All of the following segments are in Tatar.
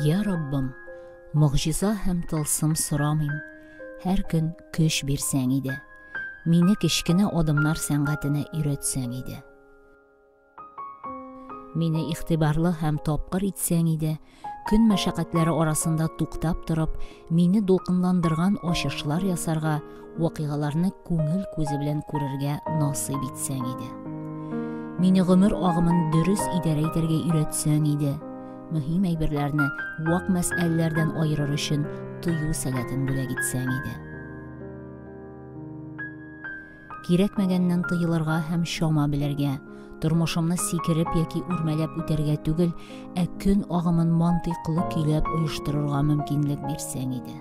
Я Раббым, могҗиза һәм тылсым сорамыйм, һәр көн көч бирсәң иде. Мине кечкенә адымнар сәнгатенә өйрәтсәң иде. Мине игътибарлы һәм тапкыр итсәң иде, көн мәшәкатьләре арасында туктап торып, мине дулкынландырган ачышлар ясарга, вакыйгаларны күңел күзе белән күрергә насыйп итсәң иде. Мине гомер агымын дөрес идарә итәргә өйрәтсәң иде. Мөһим әйберләрне вак мәсьәләләрдән аерыр өчен тою сәләтен бүләк итсәң иде. Кирәкмәгәннән тыелырга һәм чама белергә, тормышымны сикереп яки үрмәләп үтәргә түгел, ә көн агымын мантыйклы көйләп оештырырга мөмкинлек бирсәң иде.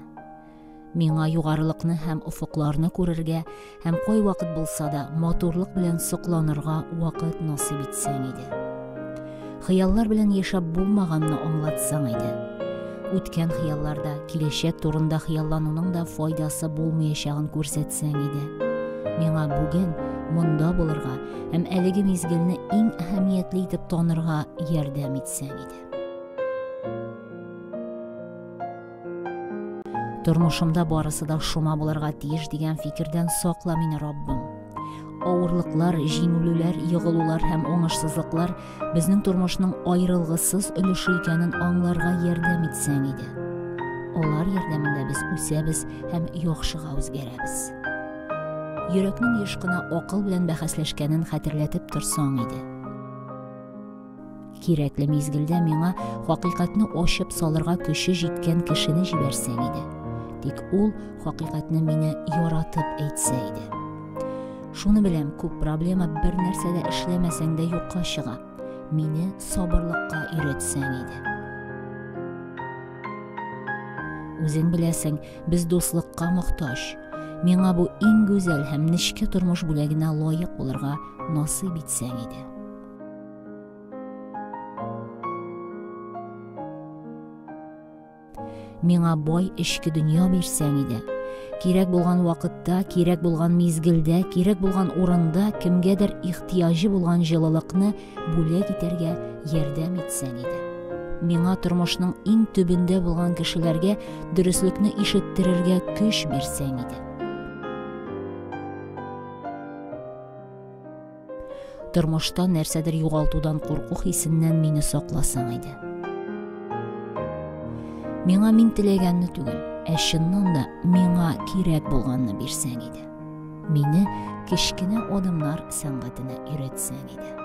Миңа югарылыкны һәм офыкларны күрергә һәм кайвакыт булса да матурлык белән сокланырга вакыт насыйп итсәң иде. Хыяллар белән яшәп булмаганны аңлатсаң иде. Үткән хыялларда, киләчәк турында хыяллануның да файдасы булмаячагын күрсәтсәң иде. Миңа бүген монда булырга һәм әлеге мизгелне иң әһәмиятле итеп танырга ярдәм итсәң иде. Тормышымда барысы да шома булырга тиеш дигән фикердән сакла мине, Раббым. Авырлыклар, җиңелүләр, егылулар һәм уңышсызлыклар безнең тормышның аерылгысыз өлеше икәнен аңларга ярдәм итсәң иде. Алар ярдәмендә без үсәбез һәм яхшыга үзгәрәбез. Йөрәкнең еш кына акыл белән бәхәсләшкәнен хәтерләтеп торсаң иде. Кирәкле мизгелдә миңа хакыйкатьне ачып салырга көче җиткән кешене җибәрсәң иде. Тик ул хакыйкатьне мине яратып әйтсә иде. Шуны беләм, күп проблема бер нәрсә дә эшләмәсәң дә юкка чыга. Мине сабырлыкка өйрәтсәң иде. Үзең беләсең, без дуслыкка мохтаҗ. Миңа бу иң гүзәл һәм нечкә тормыш бүләгенә лаек булырга насыйп итсәң иде. Миңа бай эчке дөнья бирсәң иде. Кирәк булган вакытта, кирәк булган мизгелдә, кирәк булган урында кемгәдер ихтыяҗы булган җылылыкны бүләк итәргә ярдәм итсәң иде. Миңа тормышның иң төбендә булган кешеләргә дөреслекне ишеттерергә көч бирсәң иде. Тормышта нәрсәдер югалтудан курку хисеннән мине сакласаң иде. Миңа мин теләгәнне түгел, ә чыннан да миңа кирәк булганны бирсәң иде. Мине кечкенә адымнар сәнгатенә өйрәтсәң иде.